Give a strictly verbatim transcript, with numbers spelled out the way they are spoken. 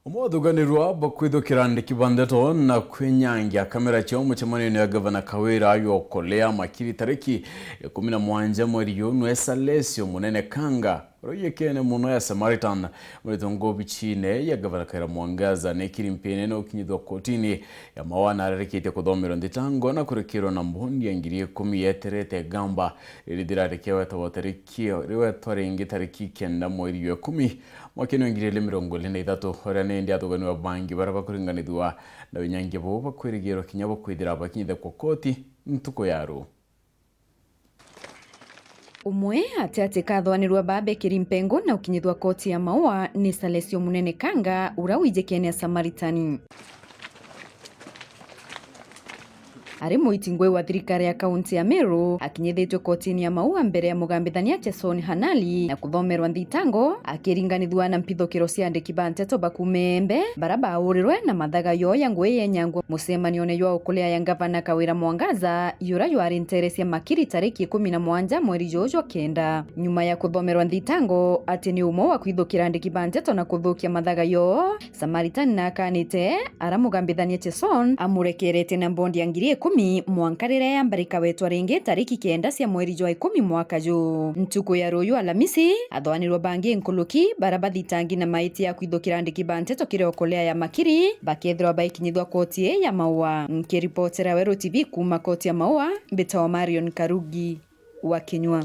Umwe wa athuganirwa bakwithukira andiki ba ndeto na kwinyangia kamera ciao mucemanio-ini wa Gavana Kawira Yokolea Makiri tariki ikumi na mwanja mweri juu nwe Salesio Munene Kanga, uria ujuikene muno ya Samaritan, muritungwa obicine ya Gavana Kawira Mwangaza, ni kiri mpini na ukinyithwa kotini ya Maua na ararikitie kuthomerwa nthitango na kurikirwa na mbondi ya ngiri ikumi yeterete gamba riri thirarikia wetagwa tariki, riwetwa ringi tariki kenda mweri jwa ikumi. Mwakene wa ngiri igiri mirongo iri na ithatu, uria nindi athuganirwa bangi baria bakuringanithua na winyangia buu bakwirigirwa kinya bukwithira bakinyithikwa koti ntuku ya ruu. Umwe ati ati kathwanirwa babekiri mpengo na ukinyithwa koti ya Maua ni Salesio Munene Kanga, uria wijikene Samaritani. Ari muiti ngui wa thirikari ya kaunti ya Meru, akinyithitue kotini ya Maua mbere ya mugambithania Jason Hanali na kuthomerwa nthitango, akiringanithua na mpithukiro cia andiki ba nteto bakume mbe, bara baurirwe na mathaga yoo ya ngui yenyangwe mucemanione jwa ukulia ya Gavana Kawira Mwangaza, yura jwari ntere cia Makiri tariki ikumi na mwanja mweri juu jwa kenda. Nyuma ya kuthomerwa nthitango ati ni umwe wa kwithukira andiki ba nteto na kuthukia mathaga yoo, Samaritan nakanite ara mugambithania Jason amurekerete na mbondi ya ngiri ikumi mwanka riria yamba rikawetwa ringi tariki kenda cia mweri jwa ikumi mwaka juu. Ntuku ya ruuju Alamisi, athwanirwa bangi nkuruki bara bathitangi na maitia ya kwithukira andiki ba nteto kiri okolea ya Makiri bakethirwa baikinyithwa koti ii ya Maua. Nkiripotera Weru T V kuuma koti ya Maua, mbitawa Marion Karugi wa Kinyua.